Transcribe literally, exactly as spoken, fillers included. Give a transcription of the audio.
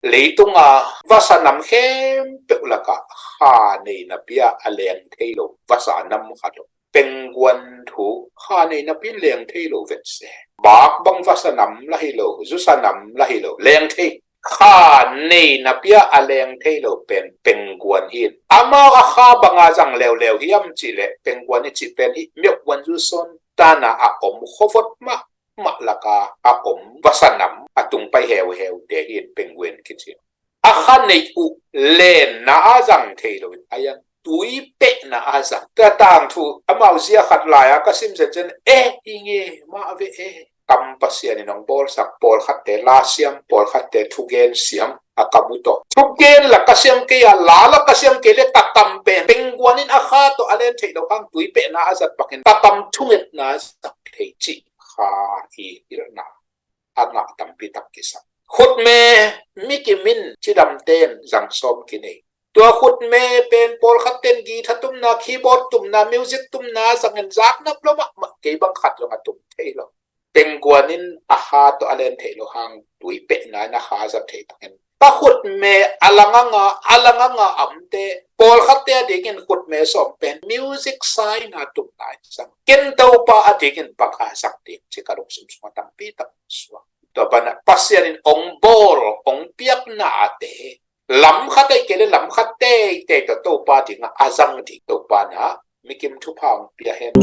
Leitunga vasa nam khempeuh lakah kha nei napi-a a leng thei lo vasa nam khat om. Pengguan thu kha nei napi-in leng thei lo vetse. Bak bang vasa nam la hi lo, zusa nam la hi lo, leng thei. Kha nei napi-a a leng thei lo pen pengguan hi. Amau a kha banga zang leuleu hiam cihleh pengguan i cih pen hih myoh guan zu sawn tana a om khuavot mah mah laka a om vasa nam a tung pai heuheu te hi in pengguan kici. A kha nei uh lenna a zang thei lo in a yang tui pehna a zang. Tua tangthu amau zia khat lai-a ka sim zenzen, eh, i nge mah ve eh. Kam Pasian in hong bawlsak, pawlkhatte la siam, pawlkhatte thugen siam a kam uh tawh. Thugen la ka siam kei a, la la ka siam kei le ka kam pen pengguan in a kha tawh a len theih lo hang tui pehna a zat bangin ka kam thungetna a zat thei cih kha i hilhna a ngah tampi tak kisam. Khutme mikim in cidamten zang sawm kinei. Tua khutme pen pawlkhat ten guitar tumna, keyboard tumna, music tumna zangin zaknap lo mahmah, kei bang khat zong a tum thei lo. Pengguan in a kha tawh a len theih lo hang tui pehna in a kha zat thei takin ka khutme a langanga a langanga amte pawlkhatte a dingin khutme sawm pen music sign a tumna in sang. Ken Topa a dingin bang a zak ding ci ka lungsim sungah tampi tak suak. Tua banah Pasian in ong bawl, ong piakna ate lam khat ei kei le lam khat teitei tawh Topa dingah a zang ding Topa na mikim thupha ong pia hen.